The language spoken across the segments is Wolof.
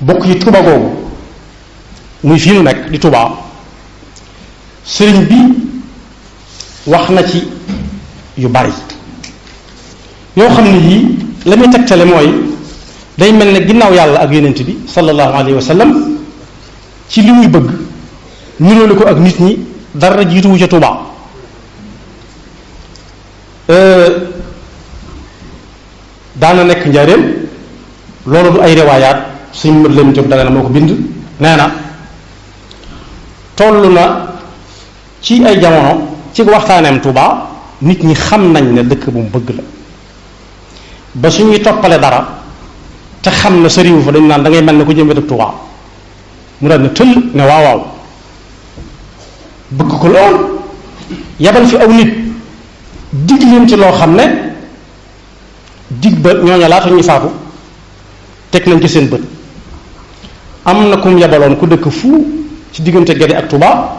bokk yi Tuuba googu muy fii nu nekk di Tuuba sëriñ bi wax na ci yu bari yoo xam ne yii la muy tegtale mooy day mel ne ginnaaw yàlla ak yonent bi sallallahu alayhi wa sallam ci li muy bëgg niroole ko ak nit ñi dara jiituwu ca Tuuba daana nekk njaareem loolu du ay riwaayaat suñ mët leen jóg daga na moo ko bind nee na toll na ci ay jamono ci waxtaaneem Tuuba nit ñi xam nañ ne dëkk bu mu bëgg la ba suñuy toppale dara te xam na sëriwu fa dañu naan da ngay mel ne ko jëm wetu Tuuba mu daal ne tëll ne waaw waaw bëgg ko lool yabal fi aw nit dig leen ci loo xam ne dig ba ñooña laata ñuy faatu teg nañ ci seen bët am na kum yabaloon ku dëkk fu ci diggante Gede ak Tuuba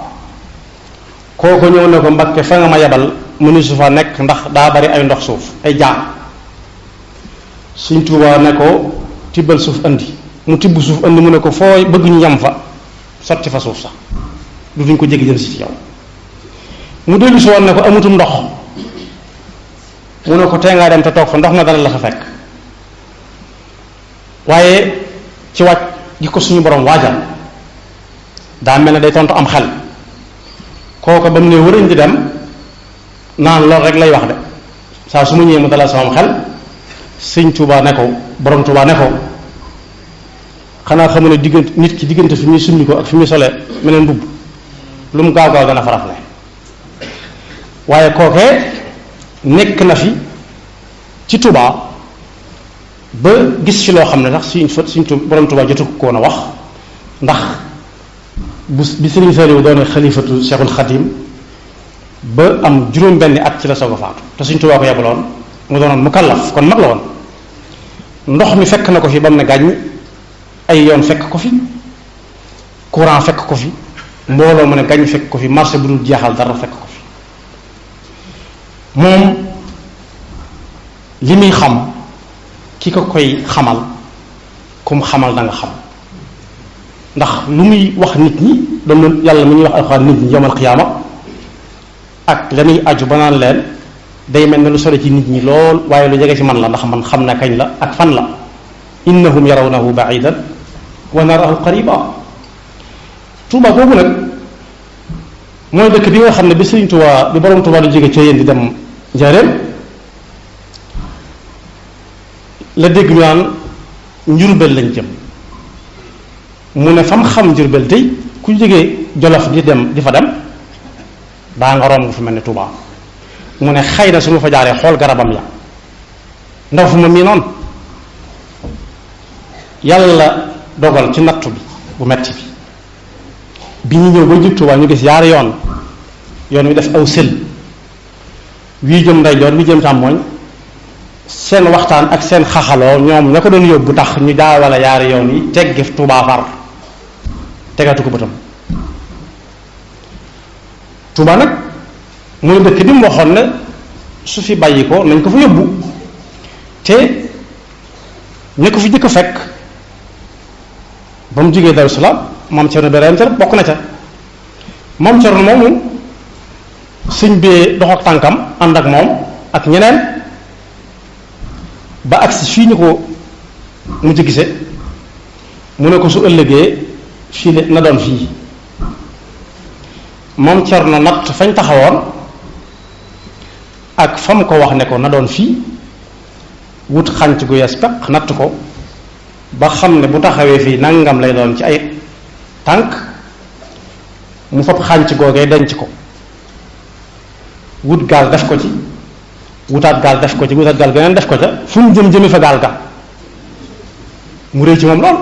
kooko ñëw ne ko Mbakke fa nga ma yabal mënu su fa nekk ndax daa bari ay ndox suuf ay jaan Sëñ Tuuba ne ko tibbal suuf andi mu tibb suuf andi mu ne ko foo bëgg ñu yam fa sotti fa suuf sax du duñ ko jéggi jëm si ci yow mu dellu si woon ne ko amutum ndox mu ne ko tee ngaa dem te toog fa ndox ma dana la fa fekk waaye ci wàcc gi ko suñu borom waajal daa mel ne day tontu am xel kooka ba mu ne wërañ di dem naan loolu rek lay wax de saa su ma ñëwee mu dalal sama xel Sëñ Tuuba ne ko borom Tuuba ne ko xanaa xamu ne diggante nit ki diggante fi muy summi ko ak fi muy solee meneen mbubb lu mu gaaw gaaw dana farafle waaye kookee nekk na fi ci Tuuba ba gis fi loo xam ne sax suñ borom Tuuba jotu ko woon a wax ndax bi Sëriñ Saaliw doone xalifatu Seexul Xadiim ba am juróom benni at ci la soog a faatu te Sëriñ Tuuba ko yebaloon mu doonoon mu kallaf kon mag la woon ndox mi fekk na ko fi ba mu ne gàññ ay yoon fekk ko fi courant fekk ko fi mbooloo mu ne gàññ fekk ko fi marché bu dul jeexal dara fekk ko fi moom li muy xam ki ko koy xamal kum xamal da nga xam ndax lu muy wax nit ñi doon yàlla mu ñuy wax alxuraan nit ñi yawmal qiyaama ak la muy aju ba naan leen day mel ne lu sore ci nit ñi lool waaye lu jege ci man la ndax man xam na kañ la ak fan la innahum yarawnahu ba'idan wa narahu qariba Tuuba boobu nag mooy dëkk bi nga xam ne bi Sëriñ Tuuba bi borom Tuuba lu jóge ca yéen di dem Njaaréem la dégg ñu naan Njurbel lañ jëm mu ne fam xam Njurbel tey ku jógee Jolof di dem di fa dem daa nga romb fu mel ne Tuuba mu ne xëy na su ma fa jaaree xool garabam ya ndaw fu ma mii noonu yàlla dogal ci nattu bi bu metti bi ñu ñëw ba jub Tuuba ñu gis yaari yoon wi def aw sël wii jëm ndeyjoor wii jëm càmmooñ seen waxtaan ak seen xaxaloo ñoom ña ko doon yóbbu tax ñu jaawale yaari yoon yi teggi Tuuba far tegatu ko bëtam Tuuba nag mooy dëkk bi mu waxoon ne su fi bàyyi ko nañ ko fa yóbbu te ñu ko fi jëkk fekk ba mu jógee Daaru Salaam Maam Cerno Birahim bokk na ca Maam Cerno moomu sëñ bee dox ak tànkam ànd ak moom ak ñeneen ba agsi fii ñu ko mujj gise mu ne ko su ëllëgee fii la na doon fii Maam Cerno natt fañ taxawoon ak fam ko wax ne ko na doon fii wut xànc gu yees peq natt ko ba xam ne bu taxawee fii nangam lay doon ci ay tànk mu fab xànc googee denc ko wut gaal def ko ci wutaat gaal def ko ci wutaat gaal geneen def ko ca fu mu jëmi fa gaal ga mu rëy ci moom lool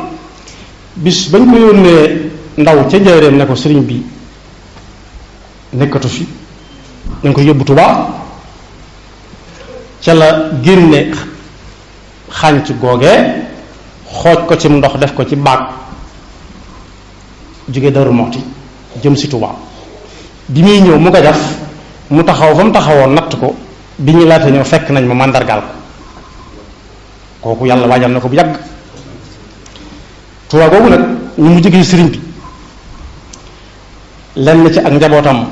bis bañ ko yónnee ndaw ca Njaaréem ne ko sëriñ bi nekkatu fi dañ ko yóbbu Tuuba ca la génne xànc googee xooj ko ci ndox def ko ci baag jóge Daaru Muxti jëm si Tuuba bi muy ñëw mu ko def mu taxaw fa mu taxawoon natt ko bi ñu laata ñëw fekk nañ ma màndargaal ko kooku yàlla waajal na ko bu yàgg Tuubaa googu nag ñu mu jógee sëriñ bi lenn ci ak njabootam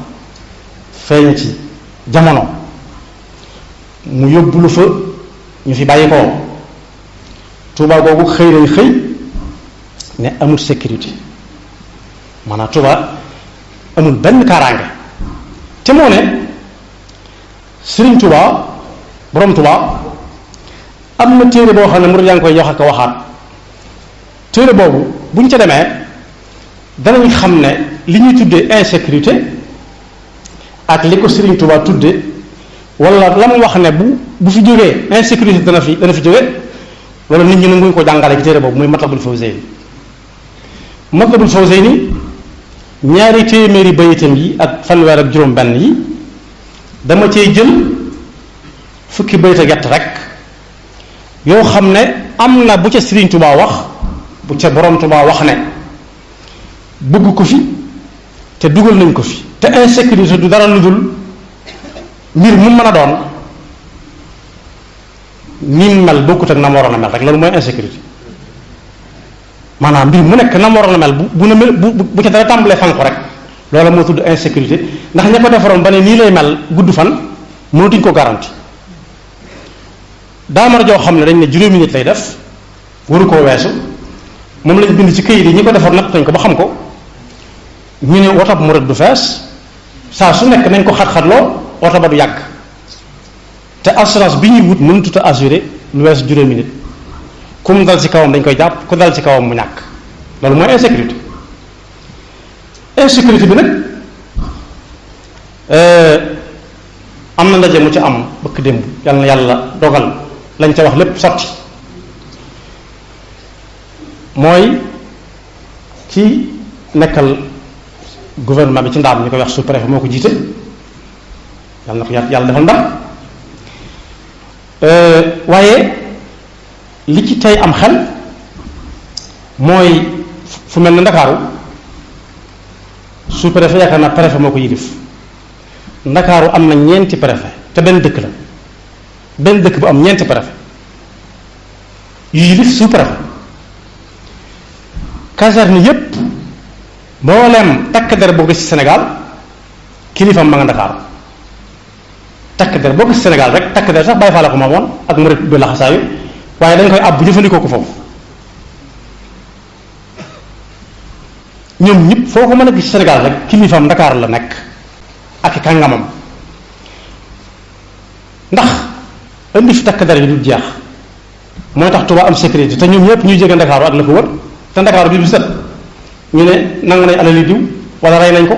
feeñ ci jamono mu yóbbu lu fa ñu fi bàyyi ko Tuubaa googu xëy nañ xëy ne amul sécurité maanaam Tuubaa amul benn kaaraange te moo ne Sëriñ Tuubaa borom Tuubaa am na téere boo xam ne murid yaa ngi koy jox ak waxaat téere boobu buñ ca demee danañ xam ne li ñuy tuddee insécurité ak li ko Sëriñ Tuubaa tudde wala la mu wax ne bu fi jógee insécurité dana fi jóge wala nit ñi nanguñ ko jàngale ci téere boobu muy Matlabul Fawzayni Matlabul Fawzayni ñaari téeméeri bayitam yi ak fanweer ak juróom benn yi dama cee jël fukki bayit ak yett rek yoo xam ne am na bu ca Sëriñ Tuubaa wax bu ca borom Tuubaa wax ne bëgg ko fi te dugal nañ ko fi te insécurité du dara lu dul mbir mu mën a doon ni mel bokkut ak na mu waroon a mel rek loolu mooy insécurité maanaam mbir mu nekk na mu waroon a mel bu ca dara tàmbalee fan ko rek loolu moo tudd insécurité ndax ña ko defaroon ba ne nii lay mel gudd fan mënatuñ ko garanti daamar joo xam ne dañ ne juróomi nit lay def waru koo weesu moom lañ bind ci këyit yi ñi ko defar natt nañ ko ba xam ko ñu ne woto bu murid du fees saa su nekk nañ ko xat-xatloo woto ba du yàgg te assurance bi ñuy wut mënutut a assuré lu weesu juróomi nit ku mu dal ci kawam dañ koy jàpp ku dal ci kawam mu ñàkk loolu mooy insécurité insécurité bi nag am na ndaje mu ci am bëkk démb yàlla na yàlla dogal lañ ca wax lépp sotti mooy ci nekkal gouvernement bi ci ndaam ñu koy wax sous-préfet moo ko jiite yàlla na ko yàlla defal ndam waaye li ci tey am xel mooy fu mel ne Ndakaaru sous-préfet yaakaar naa préfet moo ko yilif Ndakaaru am na ñeenti préfet te benn dëkk la benn dëkk bu am ñeenti préfet yu yilif sous-préfet caserne yépp mboolem takk der boo gis ci Sénégal kilifam ma nga Ndakaaru takk der boo gis ci Sénégal rek takk der sax bàyyi faa la ko moomoon ak murit bi laxasaayu waaye dañ koy àbb jëfandikoo ko foofu ñoom ñëpp foo ko mën a gis Sénégal rek kilifam Ndakaaru la nekk ak kàngamam ndax indi fi takk der yi du jeex mooy tax Tuubaa am sécurité te ñoom ñëpp ñuy jóge Ndakaaru ak la ko wër te Ndakaaru bi bu set ñu ne nangu nañ alali diw wala rey nañ ko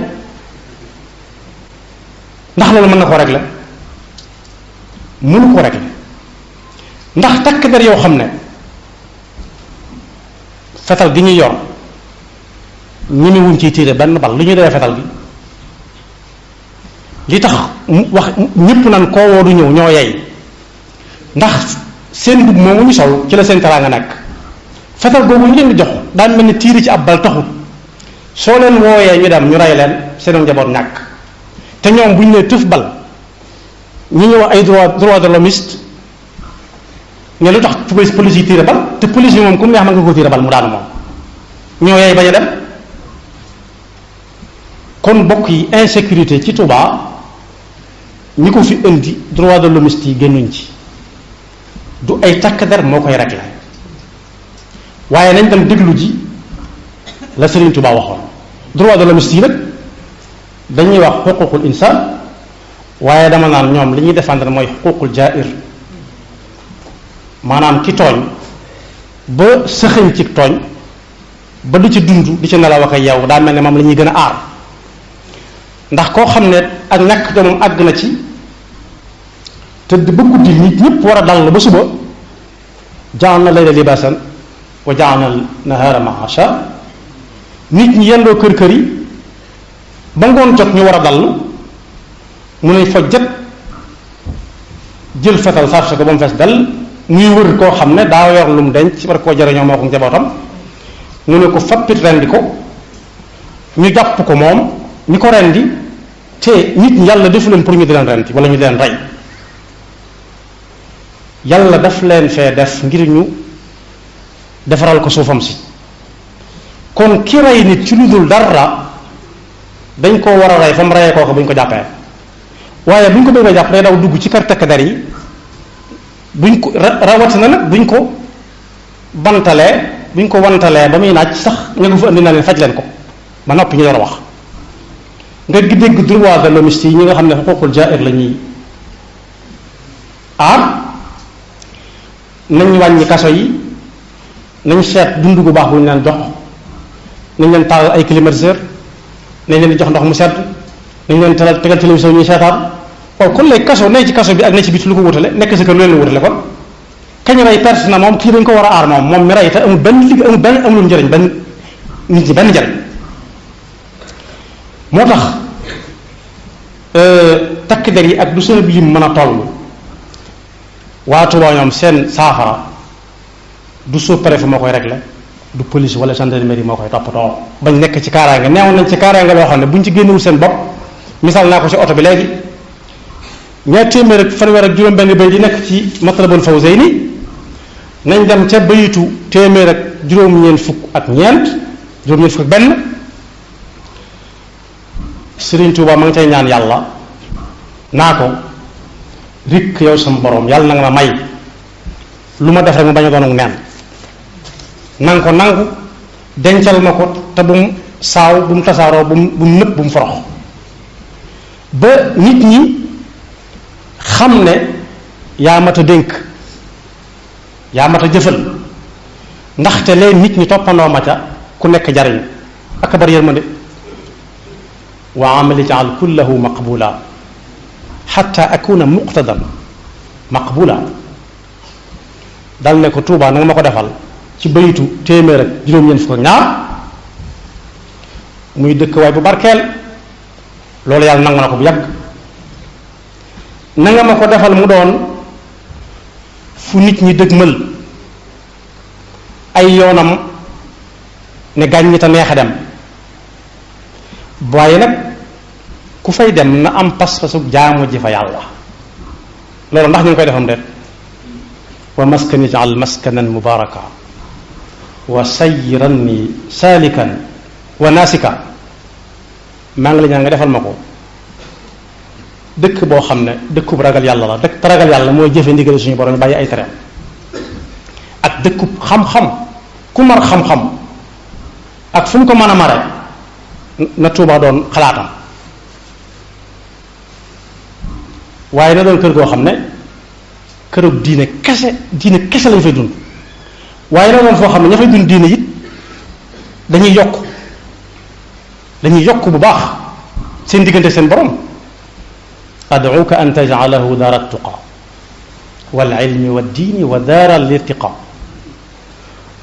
ndax loolu mën na koo régler mënu koo régler ndax takk der yoo xam ne fetal gi ñuy yor ñi wuñ ciy tiire benn bal lu ñuy dee fetal gi li tax wax ñëpp naan koo woo du ñëw ñoo yey ndax seen mbubb moomu ñu sol ci la seen teraanga nekk fetal googu ñu leen di jox daan mel ni tiiri ci ab bal taxut soo leen wooyee ñu dem ñu rey leen seen njaboot ñàkk te ñoom bu ñu nee tëf bal ñi ñuy wax ay droit de l'hommiste ne lu tax police yi tiire bal te police yi moom ku mu neex mën nga ko tiire bal mu daanu moom ñoo yey bañ a dem kon bokk yi insécurité ci Touba ñi ko fi indi droit de l'hommiste yi génnuñ ci du ay takk der moo koy régler waaye nañ dem déglu ji la Serigne Touba waxoon droit de l'hommiste yi nag dañuy wax xuququl insaan waaye dama naan ñoom li ñuy défendre mooy xuququl jaa'ir maanaam ki tooñ ba sëxëñ ci tooñ ba du ci dund di ci nelaw ak yeewu daa mel ne moom la ñuy gën a aar ndax koo xam ne ak ñàkk doomam àgg na ci tëdd ba guddi nit ñëpp war a dal ba suba ja'alna layla libaasan wa ja'alna nahaara ma'asha nit ñi yendoo kër kër yi ba ngoon jot ñu war a dal mu ne fa jët jël fetal sarse ko ba mu fees dal muy wër koo xam ne daa yor lu mu denc war koo jariñoo moo ko njabootam mu ne ko fappit rendi ko ñu jàpp ko moom ñi ko rendi te nit ñi yàlla defu leen pour ñu di leen rendi wala ñu di leen rey yàlla daf leen fee def ngir ñu defaral ko suufam si kon ki rey nit ci lu dul dara dañ koo war a rey fa mu reyee kooku bu ñu ko jàppee waaye bu ñu ko bëggee jàpp day daw dugg ci kër takk der yi buñ ko rawatina nag buñ ko wantalee ba muy naaj sax nga ko fa indi na leen faj leen ko ba noppi ñu door a wax nga dégg droit de l'homme yi ñi nga xam ne xuququl jaa'ir la ñuy nañ wàññi kaso yi nañ seet dund gu baax bu ñu leen jox nañ leen taal ay climatiseur nañ leen di jox ndox mu sedd nañ leen tegal télévision ñuy seetaan waaw kon léegi kaso ne ci kaso bi ak ne ci biti lu ko wutale nekk si kër lu leen wutale kon kañ rey perte na moom kii dañ ko war a aar moom mi rey te amul benn liggéey amul njëriñ benn nit ñi benn njëriñ moo tax takk der yi ak du seen lim mën a toll waa Tuubaa ñoom seen saafara du sous-préfet moo koy régler du police wala gendarmerie moo koy toppatoo bañ nekk ci kaaraange neewoon nañ ci kaaraange loo xam ne buñ ci génnewul seen bopp misaal naa ko ci oto bi léegi ñaar téeméer ak fanweer ak juróom-benn bay di nekk ci Matlabul Fawzayni nañ dem ca bayitu téeméer ak juróom-ñeent fukk ak benn Sëriñ Tuubaa ma ngi cay ñaan yàlla naa ko rikk yow sama borom yàlla na nga ma may lu ma def rek mu bañ a doon neen nanga ko nangu dencal ma ko te bu mu saaw bu mu tasaaroo bu mu nëpp bu mu forox ba nit ñi xam ne yaa mat a dénk yaa mat a jëfal ndaxte leen nit ñi toppandoo ma ca ku nekk jariñ ak bari yërmande wa amali jaal kullahu maqbula xatta akuna muqtadan maqbula dal ne ko Tuubaa na nga ma ko defal ci bayitu téeméer ak juróom-ñeent fukk ak ñaar muy dëkk waay bu barkeel loolu yàlla nangu na ko bu yàgg na nga ma ko defal mu doon fu nit ñi dëgmal ay yoonam ne gàññi te neex a dem waaye nag ku fay dem na am pas-pasu jaamu ji fa yàlla loolu ndax ñu ngi koy defam déet wa maskani jaal maskanan mubaraka wa sayyiranni salikan wa nasika maa ngi la ñaan nga defal ma ko dëkk boo xam ne dëkkub ragal yàlla la dëkk te ragal yàlla mooy jëfe ndigal suñu borom bàyyi ay tereem ak dëkkub xam-xam ku mar xam-xam ak fu mu ko mën a mare na Tuubaa doon xalaatam waaye na doon kër goo xam ne kërug diine kese lañ fay dund waaye na doon foo xam ne ña fay dund diine it dañuy yokk bu baax seen diggante seen borom ad'uka an taj'alahu daara tuqa wal ilmi wa diini wa daara lirtiqa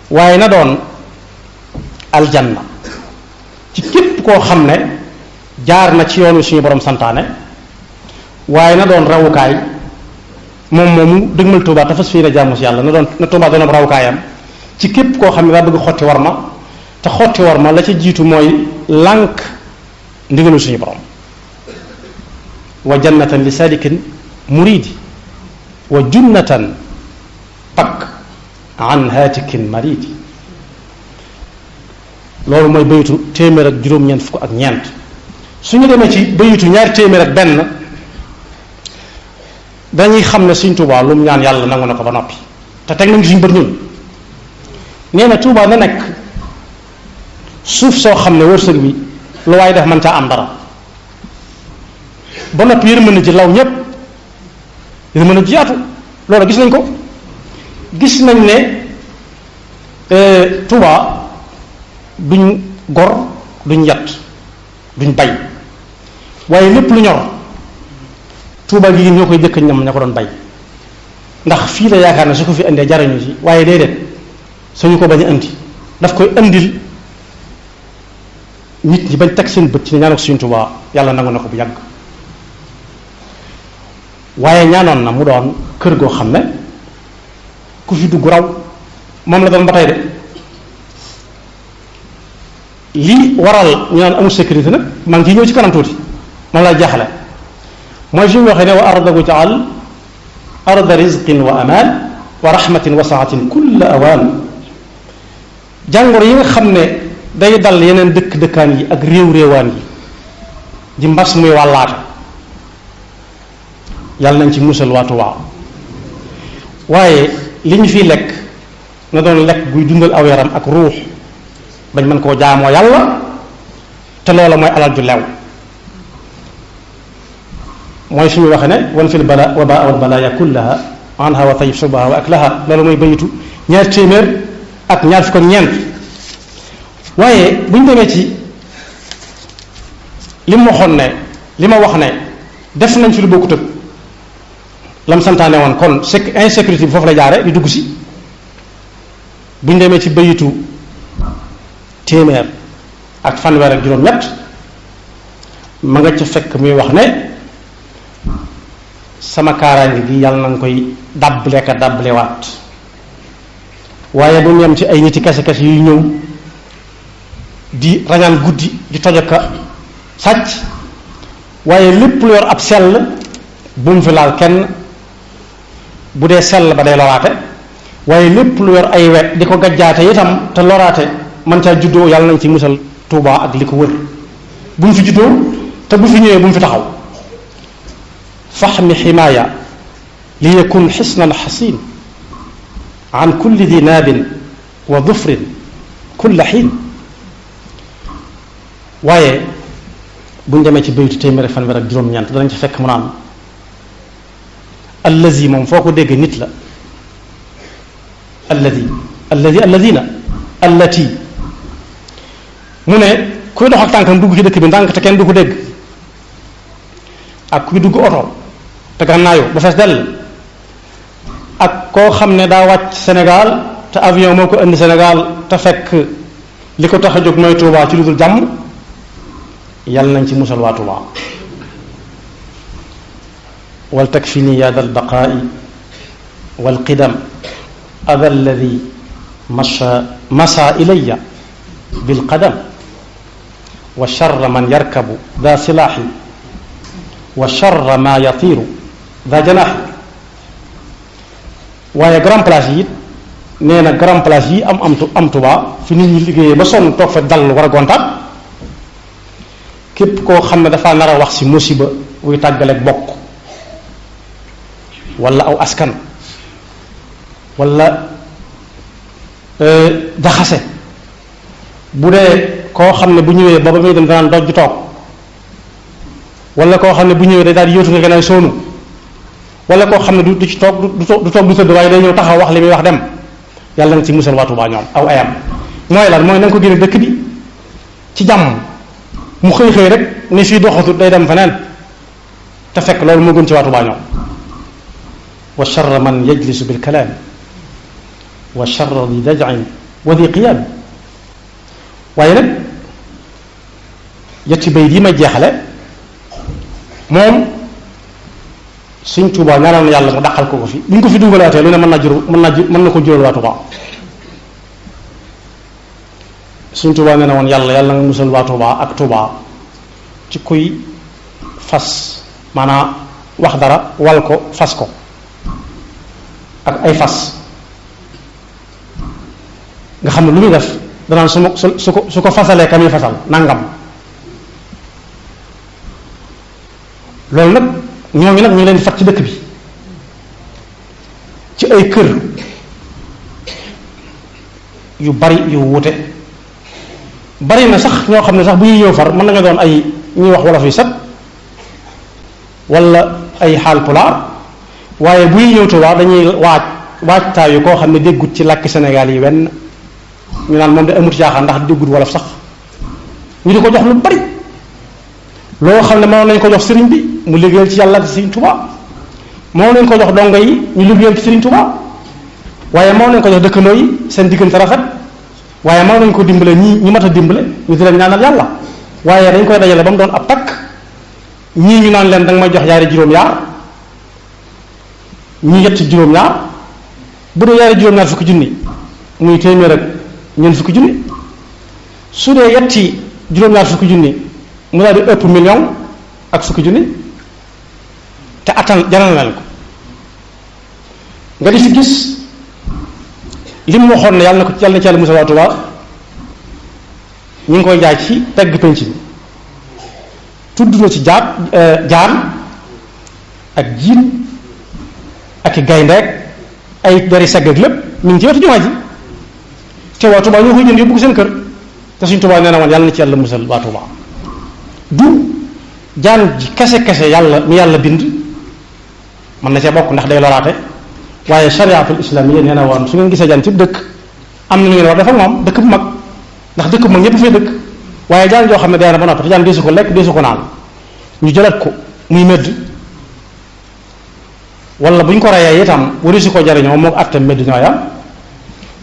waaye na doon aljanna ci képp koo xam ne jaar na ci yoonu suñu borom santaane waaye na doon rawukaay moom moomu dëgmal Tuubaa te fas fii na jaamu si yàlla na Tuubaa doon rawukaayam ci képp koo xam ne daa bëgg xotti war ma te xotti war ma la ca jiitu mooy lànk ndigalu suñu borom wa jannatan li salikin muridi wa junnatan pak an haatikin maridi loolu mooy bayitu téeméer ak juróom-ñeent fukk ak ñeent suñu demee ci bayitu ñaari téeméer ak benn dañuy xam ne Sëriñ Tuubaa lu mu ñaan yàlla nangu na ko ba noppi te teg nañu suñu bët ñun nee na Tuubaa na nekk suuf soo xam ne wërsëg bi lu waaye def man caa am dara ba noppi yërmande ji law ñépp yërmande ji yaatu loolu gis nañ ko gis nañ ne Tuubaa duñ gor duñ yat duñ bay waaye lépp lu ñor Tuubaa gi ñoo koy jëkk ñam ña ko doon bay ndax fii la yaakaar ne su ko fi indee jariñu ci waaye déedéet suñu ko bañ a indi daf koy indil nit ñi bañ teg seen bët ci ne ñaanal Sëriñ Tuubaa yàlla nangu na ko bu yàgg waaye ñaanoon na mu doon kër goo xam ne ku fi dugg raw moom la doon ba tey de li waral ñu naan amul sécurité nag maa ngi ciy ñëw ci kanam tuuti moom laa jaaxle mooy fi mu waxee ne wa ardahu jaal arda rizqin wa amaan wa rahmatin wa saatin kulla awaan jàngoro yi nga xam ne day dal yeneen dëkkaan yi ak réewaan yi di mbas muy wàllaate yàlla nañ ci musal waa Tuubaa waaye li ñu fiy lekk na doon lekk guy dundal aw yaram ak ruux bañ mën koo jaamoo yàlla te loola mooy alal ju lew mooy fi mu waxe ne wan fil bala wa baa wal balaaya kullaha anha wa tayyib subaha wa aklaha loolu mooy bayitu ñaar téeméer ak ñaar fukk ak ñeent waaye bu ñu demee ci li mu waxoon ne li ma wax ne def nañ fi lu bokkut ak lam santaane woon kon insécurité bi foofu la jaare di dugg si bu ñu demee ci bayitu téeméer ak fanweer ak juróom-ñett ma nga ca fekk muy wax ne sama kaaraange gi yàlla na nga koy dàbbale ka dàbbalewaat waaye bu ñu yem ci ay niti kese yuy ñëw di rañaan guddi di tojaka sàcc waaye lépp lu yor ab sell bu mu fi laal kenn bu dee sell ba day loraate waaye lépp lu yor ay wet di ko gajjaate itam te loraate man caa juddoo yàlla nañ ci musal Tuubaa ak li ko wër bu mu fi juddoo te bu fi ñëwee bu mu fi taxaw faxmi ximaaya li yakun xisnan xasin an kulli di naabin wa dufrin kulla xiin waaye bu ñu demee ci baytu téeméer fanweer ak juróom-ñeent danañ ci fekk mu naan allazi moom foo ko dégg nit la alladina allati mu ne kuy dox ak tànkam dugg ci dëkk bi ndànk te kenn du ko dégg ak kuy dugg oto te gànnaayu ba fees dell ak koo xam ne daa wàcc Sénégal te avion moo ko indi Sénégal te fekk li ko tax a jóg mooy Tuubaa ci lu dul jàmm yàlla nañ ci musal waa Tuubaa wal takfini ya dal baqaa'i wal qidam ada alladi masa ilayya bil qadam wa charra man yarkabu da silaaxi wa charra ma yatiiru da janaaxi waaye grand place yi it nee na grand place yi am Tuubaa fi nit ñi liggéeyee ba sonn toog fa dal war a gontaat képp koo xam ne dafa nar a wax ci musiba wuy tàggaleeg bokk wala aw askan wala jaxase bu dee koo xam ne bu ñëwee ba muy dem danaan doj toog wala koo xam ne bu ñëwee day daal di yóotu nga gën a soonu wala koo xam ne du ci toog du toog du tëdd waaye day ñëw taxaw wax li muy wax dem yàlla na ci musal waa Tuubaa ñoom aw ayam mooy lan mooy na nga ko génne dëkk bi ci jàmm mu xëy rek ni fii doxatut day dem feneen te fekk loolu moo gën ci waa Tuubaa ñoom wa charra man yajlisu bil kalaam wa charra di daj'in wa di qiyaam waaye nag yetti bay yi ma jeexale moom Sëñ Tuubaa ñaanal na yàlla mu dàqal ko fi bu ñu ko fi dugalaatee lu ne mën na ko jural waa Tuubaa Sëñ Tuubaa nee na woon yàlla nga musal waa Tuubaa ak Tuubaa ci kuy fas maanaam wax dara wal ko fas ko ak ay fas nga xam ne lu muy def danaan su ko fasalee ka muy fasal nangam loolu nag ñooñu nag ñu ngi leen di fat ci dëkk bi ci ay kër yu bari yu wuute bari na sax ñoo xam ne sax bu ñuy ñëw far mën nañu doon ay ñuy wax wolof yu set wala ay xaal pulaar waaye bu ñuy ñëw Tuubaa dañuy waajtaayu koo xam ne déggut ci làkki Sénégal yi wenn ñu naan moom de amut caaxaan ndax déggut wolof sax ñu di ko jox lu bari loo xam ne mënoon nañu ko jox sëriñ bi mu liggéeyal ci yàlla ak Sëriñ Tuubaa mënoon nañu ko jox dongo yi ñu liggéeyal ci Sëriñ Tuubaa waaye mënoon nañu ko jox dëkkandoo yi seen diggante rafet waaye mënoon nañu ko dimbale ñi mat a dimbale ñu di leen ñaanal yàlla waaye dañ koy dajale ba mu doon ab takk ñii ñu naan leen danga may jox yaari juróom-ñaar ñii yetti juróom-ñaar bu dee yaari juróom-ñaar fukki junni muy téeméer ak ñeent fukki junni su dee yetti juróom-ñaar fukki junni mu daal di ëpp million ak fukki junni te attan jaral nañ ko nga di fi gis li mu waxoon ne yàlla na ci yàlla musal waa Tuubaa ñu ngi koy jaay ci pegg penc bi tudd na ci jaan ak jiin ak i gayndeek ay dari segg ak lépp mi ngi ci wetu jumaa ji te waa Tuubaa ñoo koy jënd yóbbu ko seen kër te suñ Tuubaa nee na woon yàlla na ci yàlla musal waa Tuubaa du jaan ji kese yàlla mi yàlla bind mën na cee bokk ndax day loraate waaye shariatul islamiyya nee na woon su ngeen gisee jaan ci dëkk am na lu ngeen war def ak moom dëkk bu mag ndax dëkk bu mag ñëpp fay dëkk waaye jaan joo xam ne dee na ba noppi te jaan deesu ko lekk deesu ko naan ñu jëlat ko muy medd wala bu ñu ko reyee itam wari si ko jariñoo moo ko atte medd ñooyam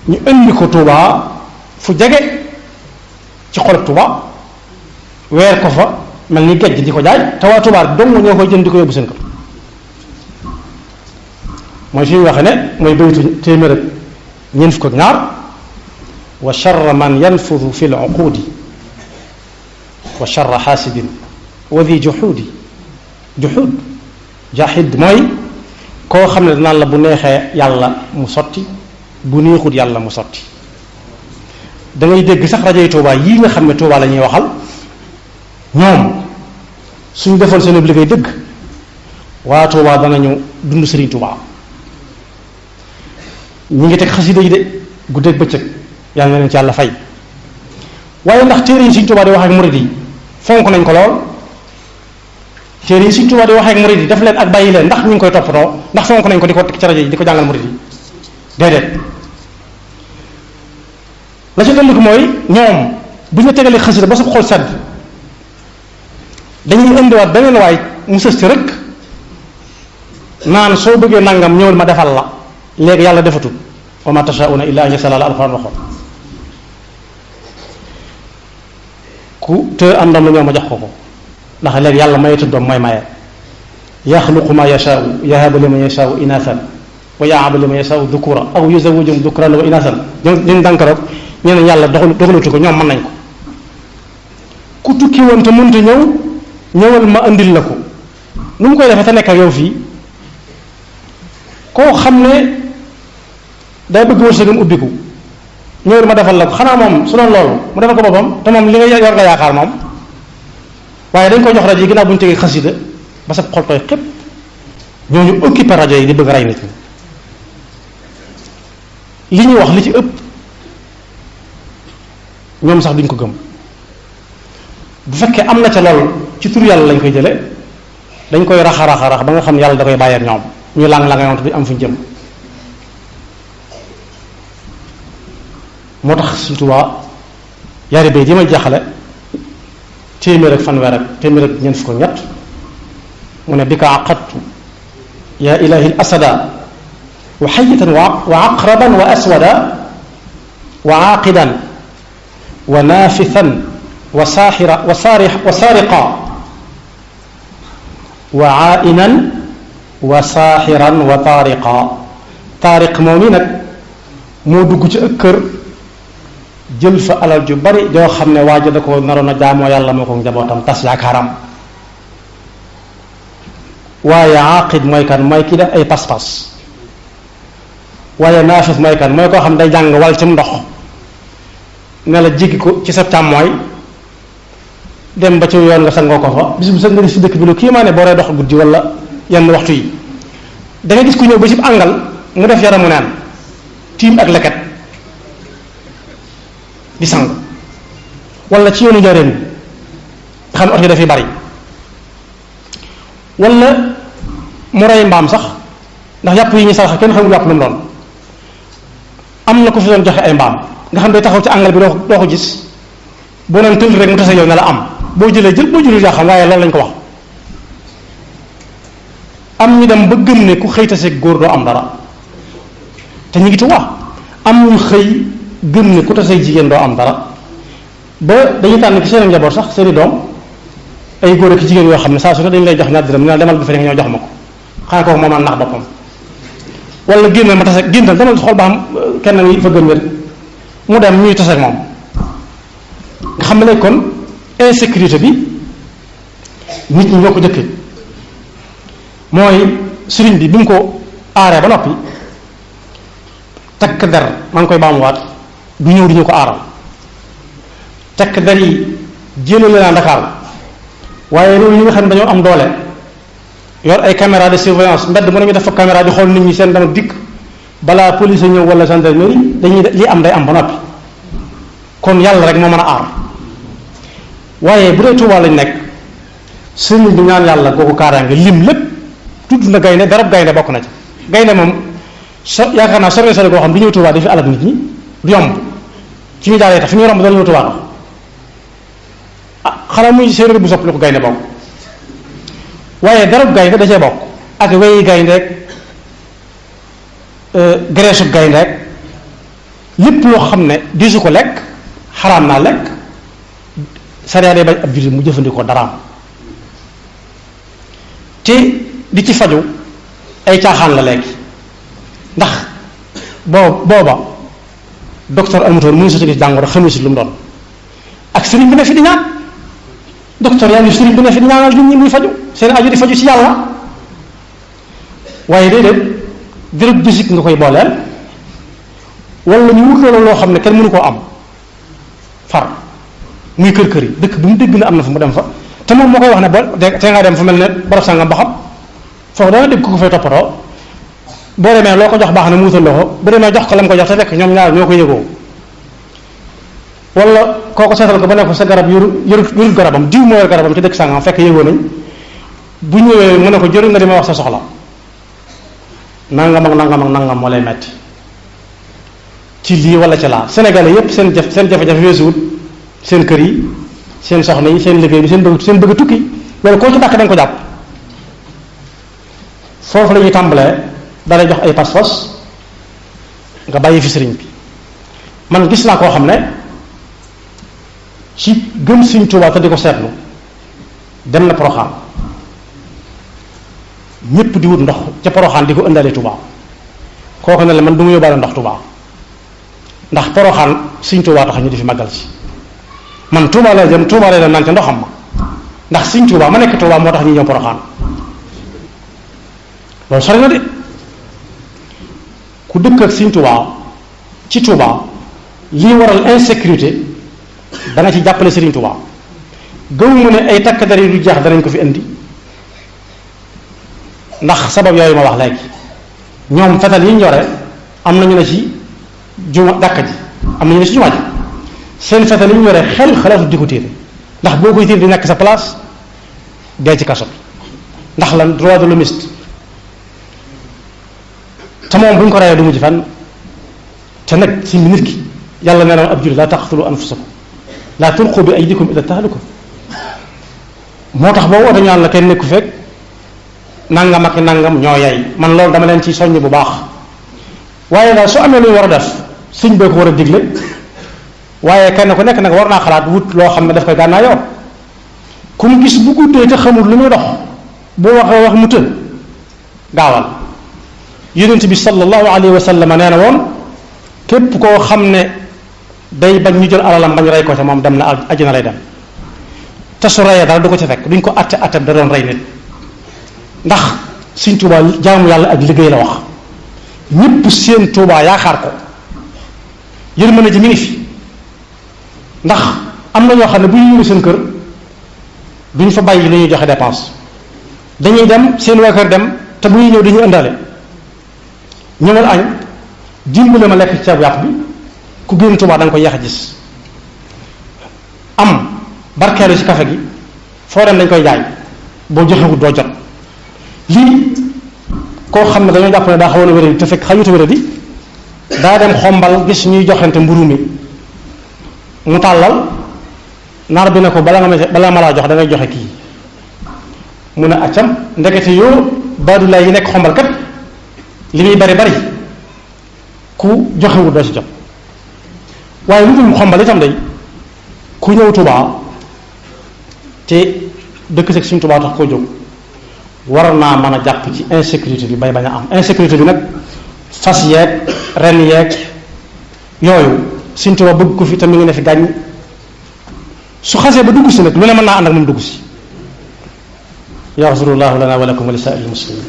ñu indi ko Tuubaa fu jege ci xolub Tuubaa weer ko fa mel ni gejj di ko jaay te waa Tuubaa dong ñoo koy jënd di ko yóbbu seen kër mooy fi ñu waxe ne mooy baytu téeméer ak ñeent fukk ak ñaar wa charra man yanfudu fi l uqudi wa charra xaasidin wa di juxuud jaxid mooy koo xam ne danaan la bu neexee yàlla mu sotti bu neexut yàlla mu sotti da ngay dégg sax rajo yi Tuubaa yii nga xam ne Tuubaa la ñuy waxal ñoom suñu defoon seen liggéey dëgg waa Tuubaa danañu dund Sëriñ Tuubaa ñi ngi teg xasida yi de guddeeg bëccëg yàlla na leen ci yàlla fay waaye ndax téere yi Sëriñ Tuubaa di wax ak murid yi fonk nañ ko lool téere yi Sëriñ Tuubaa di wax ak murid yi def leen ak bàyyi leen ndax ñu ngi koy toppatoo ndax fonk nañ ko di ko teg ci rajo yi di ko jàngal murid yi déedéet la ci dolli ko mooy ñoom bu ñu tegalee xasida ba sa xol sedd dañuy indiwaat beneen waay mu sës ci rek naan soo bëggee nangam ñëwal ma defal la léegi yàlla defatul wa ma tashauna illa an yasala la alxuraan waxoon ku te am doom la ñoo ma jox ko ko ndax léegi yàlla mayetu doom mooy maye yaxluqu ma yashaau yahabu liman yashaau inathan wa yaabu liman yashaau dukura aw yuzawwijum dukran wa inathan ñu dànk rek ñeneen yàlla doxalatu ko ñoom mën nañ ko ku tukki woon te mënta ñëwal ma andil la ko nu mu koy defee te nekk ak yow fii koo xam ne day bëgg wërsëgam ubbiku ñëwal ma defal la ko xanaa moom su doon loolu mu defal ko boppam te moom li nga yor nga yaakaar moom waaye dañ koy jox rajo yi ginnaaw bu ñu tegee xasida ba sa xol tooy xépp ñooñu occupé rajo yi di bëgg rey nit ñi li ñuy wax li ci ëpp ñoom sax duñ ko gëm bu fekkee am na ca lool ci tur yàlla lañ koy jële dañ koy rax ba nga xam ne yàlla da koy bàyyi ak ñoom ñuy lang-lang yoon te duñ am fuñ jëm moo tax Sëriñ Tuubaa yaari bay di ma jaxale téeméer ak fanweer ak téeméer ak ñeent fukk ñett mu ne bi ka aqadtu yaa ilahi l asada wa xayitan wa aqraban wa aswada wa aaqidan wa naafithan wa saaxira wa saariqa wa aainan wa saaxiran wa taariq moom yi nag moo dugg ci ëpp kër jël fa alal ju bari joo xam ne waaja da ko naroon a jaamoo yàlla moo ko njabootam tas yaakaaram waaye aaqid mooy kan mooy kii def ay pas-pas waaye naafis mooy kan mooy koo xam day jàng wal ci ndox ne la jéggi ko ci sa càmmooy dem ba ci yoon nga sangoo ko fa bis bu sa nga gis si dëkk bi lu kii maa ne boo dee dox guddi wala yenn waxtu yi da nga gis ku ñëw ba ci àngal mu def yaramu neen tiim ak leket di sang wala ci yoonu njëriñ xam ne oto yi dafay bari wala mu rey mbaam sax ndax yàpp yi ñu saraxa kenn xamul yàpp lu mu doon am na ko fi doon joxe ay mbaam nga xam day taxaw ci àngal bi doo ko gis boo naan tël rek mu tase yow ne la am boo jëlee jël boo jëlul yaa xam waaye loolu lañ ko wax am ñu dem ba gëm ne ku xëy tase góor doo am dara te ñu ngi Tuubaa am ñu xëy gëm ne ku tase jigéen doo am dara ba dañuy tànn ci seen njaboot sax seeni doom ay góor ak jigéen yoo xam ne saa su ne dañu lay jox ñaar dërëm ñu demal bi fa ñoo jox ma ko xanaa kooku moom nax boppam wala génnal ma tase génnal demal xool ba xam kenn yi fa gën wér mu dem ñuy tase ak moom nga xam ne kon insécurité bi nit ñi ñoo ko jëkkee mooy sëriñ bi mu ko aaree ba noppi takk der maa ngi koy baamuwaat du ñëw di ñu ko aaral tekk der yi jéemale naa Dakar waaye réew yi nga xam ne dañoo am doole yor ay caméra de surveillance mbedd mën nañu def fa caméra di xool nit ñi seen dem dikk balaa police ñëw wala gendarmerie dañuy li am day am ba noppi kon yàlla rek moo mën a aar. waaye bu dee Tuubaa lañ nekk sëriñ bi ñaan yàlla googu kaaraange lim lépp tudd na gaynde darab gaynde bokk na ci gaynde moom yaakaar naa sore goo xam du ñëw Tuubaa di fi alal nit ñi du yomb fi ñu jaaree tax fi ñu romb dana ñëw Tuubaa tax xanaa muy séeréer bu sopp lu ko gaynde bokk waaye darab gaynde da cee bokk ak weyi gayndeek graisse gayndeek lépp loo xam ne disu ko lekk xaraam naa lekk sariya day bañ ab jullit mu jëfandikoo daraam te di ci faju ay caaxaan la léegi ndax booba docteur amutoon mënu soti gis jàngoro xamee si lu mu doon ak sëriñ bi ne fi di ñaan docteur yaa ngi sëriñ bi ne fi di ñaanal nit ñi muy faju seen aju di faju ci yàlla waaye déedéet dërëb bisik nga koy booleel wala ñu wut loolu loo xam ne kenn mënu koo am far muy kër yi dëkk bu mu dégg na am na fa mu dem fa te moom moo koy wax ne ba te nga dem fa mel ne barab sangam ba xam foofu dana dégg ku ko fay toppatoo boo demee loo ko jox baax na mu wutal loxo bu demee jox ko la mu ko jox te fekk ñoom ñaar ñoo ko yëgoo wala kooko seetal ko ba ne ko sa garab yorut garabam diw moo yor garabam ci dëkk sangam fekk yëgoo nañ bu ñëwee mu ne ko jëriñ nga di ma wax sa soxla nangam ak nangam ak nangam moo lay metti ci lii wala ci laa Sénégalais yépp seen jafe-jafe weesuwut seen kër yi seen soxna yi seen liggéey bi seen bëgg tukki loolu koo ci dàkk da nga ko jàpp foofu la ñuy tàmbalee dalay jox ay pas-pas nga bàyyi fi sëriñ bi man gis naa koo xam ne ci gëm Sëriñ Tuubaa te di ko seetlu dem na Poroxaan ñépp di wut ndox ca Poroxaan di ko ëndalee Tuubaa kooku ne la man du ma yóbbaale ndox Tuubaa ndax Poroxaan Sëriñ Tuubaa tax ñu di fi màggal si man Tuubaa lay dem Tuubaa lay dem naan ca ndoxam ma ndax Sëriñ Tuubaa ma nekk Tuubaa moo tax ñu ñëw Poroxaan loolu sori na de ku dëkk ak Sëriñ Tuubaa ci Tuubaa lii waral insécurité dana ci jàppale Sëriñ Tuubaa gëwuma ne ay takk der yi du jeex danañ ko fi indi ndax sabab yooyu ma wax léegi ñoom fetal yi ñu yore am nañu ne ci juma jàkka ji am nañu ne ci jumaa ji seen fetal yi ñu yore xel xalaatu di ko téere ndax boo koy téere di nekk sa place dee ci kaso bi ndax lan droit de l'homme te moom bu ñu ko reyee du mujj fenn te nag si nit ki yàlla nee na ab jullit laa taqtulu anfusakum laa tulqu bi aydikum ila tahluka moo tax boo woote ñaan la kenn nekku fekk nangam ak nangam ñoo yay man loolu dama leen ci soññ bu baax waaye daal su amee lu ñu war a def suñ bee ko war a digle waaye kenn ku nekk nag war naa xalaat wut loo xam ne daf koy gànnaa yoo ku mu gis bu guddee te xamul lu muy dox bu waxee wax mu të gaawal yonent bi sallallahu alayhi wa sallam nee na woon képp koo xam ne day bañ ñu jël alalam bañ rey ko ca moom dem na àjjana lay dem te su reyee dara du ko ca fekk duñ ko atte da doon rey nit ndax Sëriñ Tuubaa jaamu yàlla ak liggéey la wax ñépp seen Tuubaa yaakaar ko yërmande ji mi ngi fi ndax am na ñoo xam ne bu ñu ñëwee seen kër duñ fa bàyyi lu ñuy joxe dépense dañuy dem seen waa kër dem te bu ñuy ñëw dañuy ëndaale ñëwal añ dimbale ma lekk ceebu yàpp bi ku génn Tuubaa da nga ko yeex a gis am barkeelu ci kafe gi foo dem dañ koy jaay boo joxewut doo jot lii koo xam ne dañoo jàpp ne daa xawoon a wéradi te fekk xayuta wéradi daa dem xombal gis ñuy joxante mburu mi mu tàllal naar bi ne ko bala ma laa jox da ngay joxe kii mu ne accam ndekete yoo baadulaay yi nekk xombal kat li muy bari bari ku joxewut doo ci jot waaye lu dul xombal itam day ku ñëw Tuubaa te dëkk seg Sëriñ Tuubaa tax koo jóg war naa mën a jàpp ci insécurité bi bay bañ a am insécurité bi nag fas yeeg ren yeeg yooyu Sëriñ Tuubaa bëgg ko fi te mi ngi ne fi gàññ su xasee ba dugg si nag lu ne mën naa ànd ak moom dugg si yaxfirullahu lana wa lakum wa li saa'iril muslimin